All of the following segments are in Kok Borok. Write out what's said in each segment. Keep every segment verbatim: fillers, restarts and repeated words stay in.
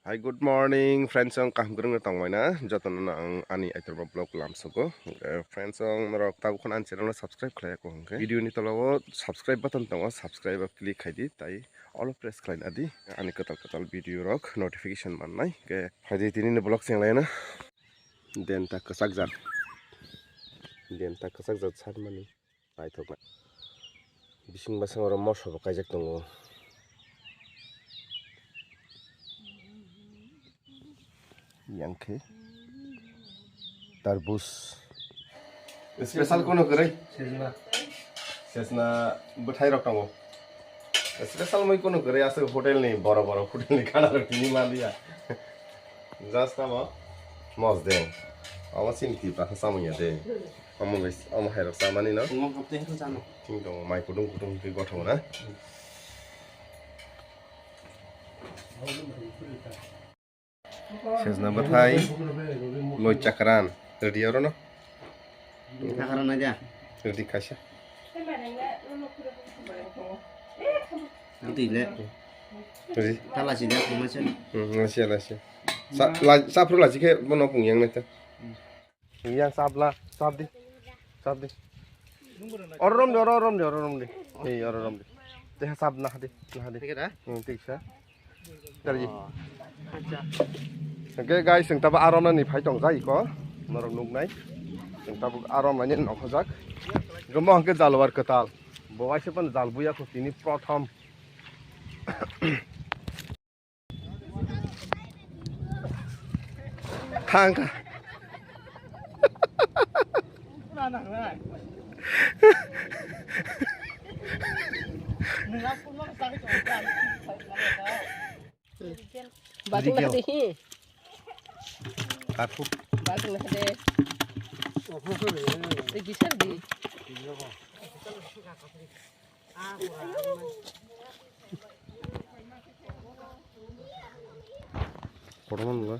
Hi, good morning, friends, ang kaham kwrwngno tongmai na, jotono ang ani Aitharba vlog lamsogo. Eh, friends, ang norok tabuk kheno ani channel no subscribe khlai ya kho hwnkhe, video ni tola o subscribe button tongo, subscribe o click khai di, tai all press khlai na di, ani kwtal kwtal video rok notification mannai. Hwnkhe phaidi tini ni vlog chenglaina, den ta kwchak jak, den ta kwchak jak satmani. Naithoknai. Bising basang oro moso bo kaijak tongo. Yang khe tarbus. Special kono kwrwi? Sejna. Sejna bwthai rok tongo. Special mui kono kwrwi, aswk hotel ni, boro boro hotel ni khana rok tini manliya. Just amo mosdeng. Amo chini Tipra khe chamung ya de. Omo bai, omo hai rok chamani no. Omo hapte hapte chano. Chini tongo mai kutung kutung khe gothok na. Sejna bwthai, loi chakran, ready oro no. Chakran na dia. Ready kaisa. Bwtwi le. Ready. Tala si dia, koma se. Hmm, lasia, lasia. Sa, la, sa phuru lachi khe bono pung yang nai ta. Yang sap la, sap di. Sap di. Oro rom di, oro rom di, oro rom di. Ei, oro rom di. Teh sap nah di, nah di. Thik da? Hmm, thik sa. Dari. Oh. Acha. Hwnkhe guys, chwng tabuk arom nani phai tong jai ko. Norok nuknai. Chwng tabuk arom nani nongkhojak. Gamo hwnkhe jalwar kwtal. Bo waisa pan jal buya ko tini prothom. Thang kha. Batung na de hi. Aku. Batung na de. Gisar di. Kotorma nungla.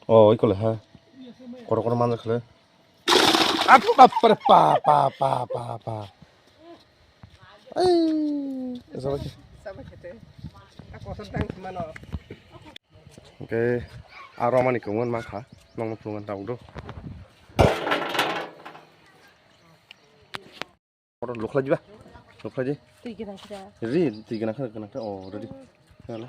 Oh, ikole ha. Kotor kotor manjak khle. Ap, ap, pa, pa, pa, pa, pa. Ai, esa lagi. Hwnkhe aro mani kwmwng mankha, nokno phunukna tabuk do. Oro lukhlai diba? Lukhlai di. Twi gwnang khe da. Ri, twi gwnang khe, gwnang khe, oh, ready. Hello.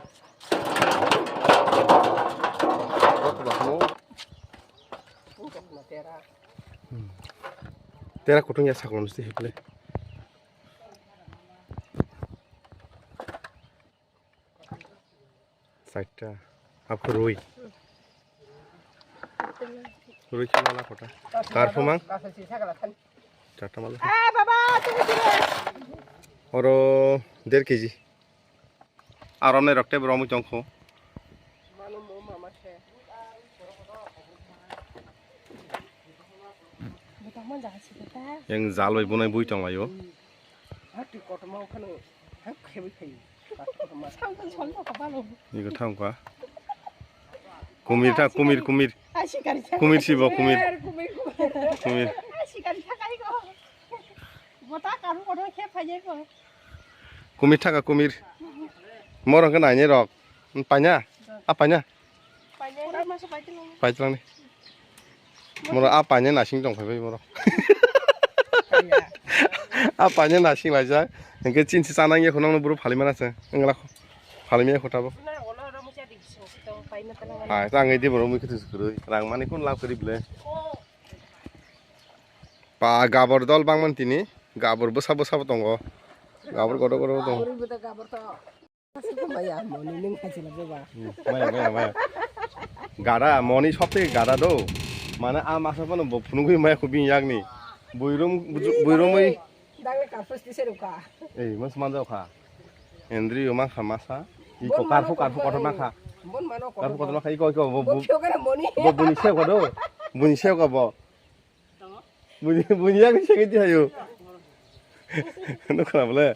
Tera kutung ya sakon si hikle. Saita. Apko rui. Rui khe mala kota. Karphumang. Charta mala. Eh, baba, tunggu sini. Oro der kg. Arom nai rok tei borok mui tongkho. Yang jal bai bunai bui tong laio. Iko thang kha. Kumir tha, kumir, kumir. Kumir sibo, kumir. Kumir. Kumir thaka, kumir. Morong khe nainai rok. Paina? A paina? Paitlang ni. Moro a paina nasing tong phai bai moro. A paina nasing laijak. Hingke chinsi chanang ye khunang no buru phali mana se. Wngla kho. Phali me khotabo. Hai, ta ngai di boro mui khe tu sukurui. Rang mani kun lab kari ble. Pa gabor dol bangman tini, gabor bwsa bwsa bo tongo, gabor kotor kotor bo tongo. Maya, moni nung hajila beba. Hmm, maya, maya, maya. Gada, moni sob theke gada do. Mane a masa phano bo phunugwi maya khubing yakni. Buirum, buju-, buirumwi. Dangni karpus tise rukha. Ei, mas manjao kha. Endri yo mankha masa. Iko karphu, karphu kotor mankha. Bon mano kotor. Karphu kotor mankha, iko, iko, bo, bo, bo phiyokare moni. Bo buni seko do. Buni seko bo. Buni, buni yang segi di hayo. Nukho na bole.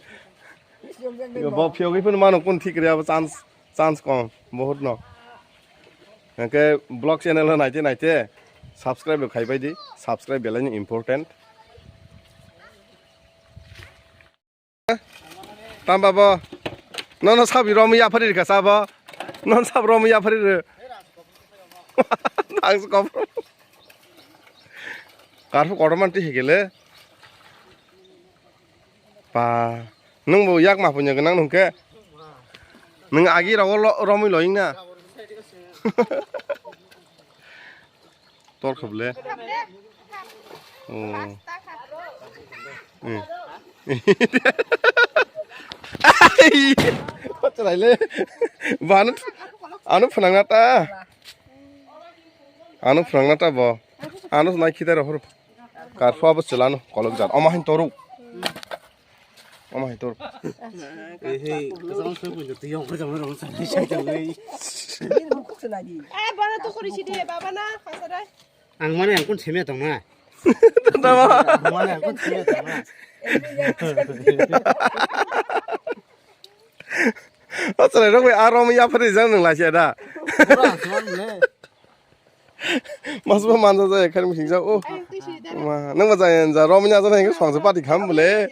Bo phiyogwi phano mano kun thik re abo chance, chance kom, bohut no. Hingke vlog channel o naite naite subscribe bo khai bai di, subscribe belai ni important. Tamba bo. Nono sabi romwi yaphari rikha sabo. Nono sabi romwi yaphari rw. Thanks, kopro. Karphu kotorma twi hekele. Pa. Nwng bo yak ma punya gwnang nungke. Nwng agi rogo lo-, romwi loying na. Tor khaple. Oh. Hmm. Chalaile. Bano, ano phwnangna ta. Ano phwnangna ta bo. Ano nai khita rohor. Karphu abo chwlano kolok jar. Omo hain toruk. Omo hai tor. Ehe, kasam soi pun jatuh yang kerja mana orang sana saya jangan. Eh, bana tu kuri sini, baba na, pasal dai. Ang mana yang kun semia tong na. Tama. Ang mana yang kun semia tong na. Pasal rok bai arom ya pari jang nang lasi ada. Pura asman le. Mas ba manza jaya khani sing ja o. Ai, twi si da. Ma, nang ba jaya ja rom nya jana hingke song se pati kham bole.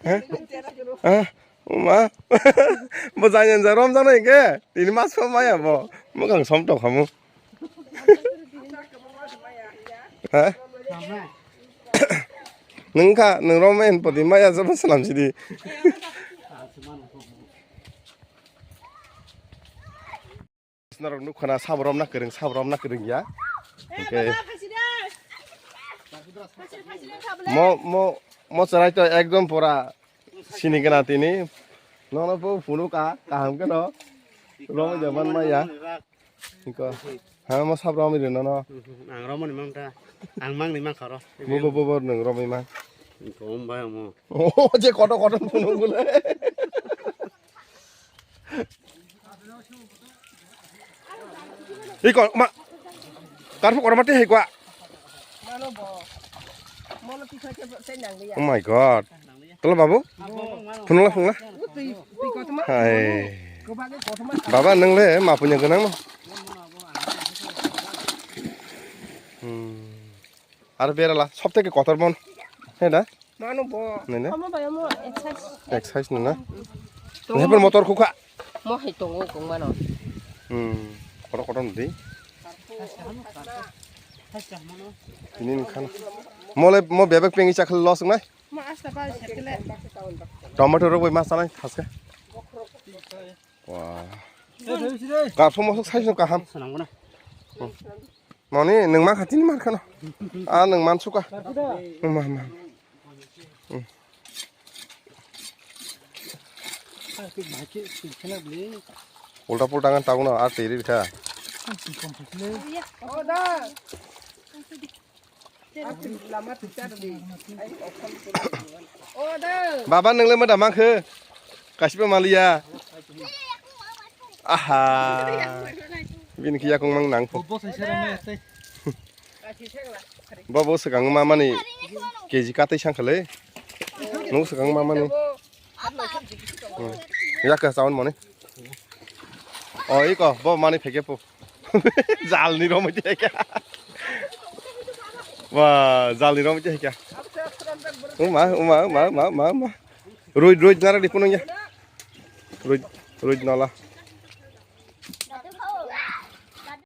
Ha? Ha? Ma. Bo jaya ja rom jana hingke. Tini mas ba maya bo. Mo kang som to khamu. Ha? Nang kha, nang rom en pati maya ja ba salam sidi. Norok nukha na sabo romna kwrwng, sabo romna kwrwng ya. Hwnkhe mo, mo, mo chwrai to ekdom pura sini gana tini. Nono bo phunuk ka, kaham khe no. Romwi ja man maya. Niko. Ha, mo sabo romwi rwno no. Ang romani mang ta. Ang mangni mang kharo. Bo, bo, bo, bo, nwng romwi mang. Kom bai mo. Oh, je kotor kotor phunuk bole. Iko ma. Karphu korma te hekwa. Oh my God. Tolo babu. Phunula phunula. Hai. Baba nang le ma punya ganang ma. Hmm. Ar berala sob theke kotor mon. He da? Mano bo. Nene? Omo bai omo exercise. Exercise nuna. Tongo. Nehepon motor khukha. Mo hai tongo kong mano. Hmm. Kotor kotor nudi. Tini ni khan. Mole mo bebek pengi chakhal los nai. Mo asta pa sekele. Tomato rok bai mas sanai thaske. Wah. Karphu mosok size no kaham. Sanang bona. Mani nwng man khatini mar khano. A nwng man suka. Ma, ma. Hmm. Ulta pulta ngan tabukno a twi ri kha. Baba, nwngle ma da mangkhe? Kasiba maliya. Aha. Bini khe yakung mang nang pho. Bo bo swkang ma mani K G katwi sangkha le. Nung swkang ma mani. Hmm. Yakha chaun mani. O iko bo mani pheke po. Jalni romwi tei kha. Ba, jalni romwi tei kha. Uma, uma, uma, uma, uma, uma. Roi, roi nara di punung ya. Roi, roi nala.